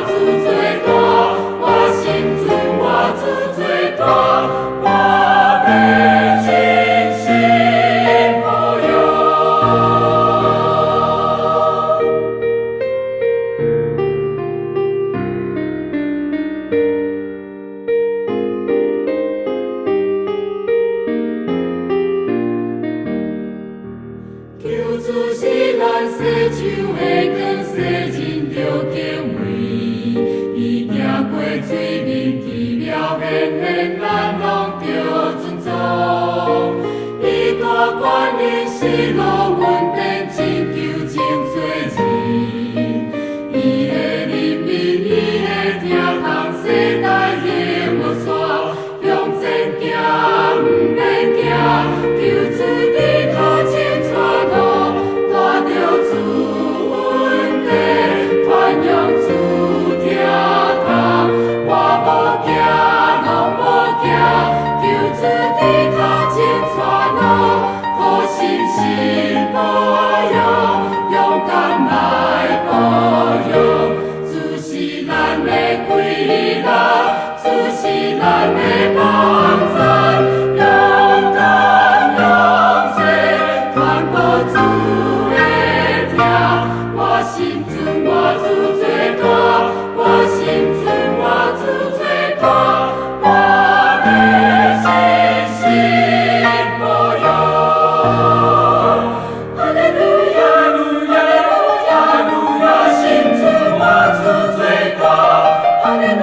主最大，我心尊我主最大，我欲盡心保養。求主是咱世上的光，世人著敬畏。伊行過水面，奇妙顯現，咱攏著尊崇。伊大權能施落恩典，拯救眾罪人。伊的憐憫，伊的疼痛，世代永無煞。向前行，毋免驚，求主佇頭前帶路，帶著主恩典，傳揚主疼痛。我無驚，攏無驚，求主佇頭前帶路，土心心保養，勇敢來保養。主是咱的歸力，主是咱的幫贊，勇敢向前，傳播主的疼。我心尊我主最大，我心尊我主最大，我欲盡心保養。哈利路亞，哈利路亞，我心尊我主最大，哈利路。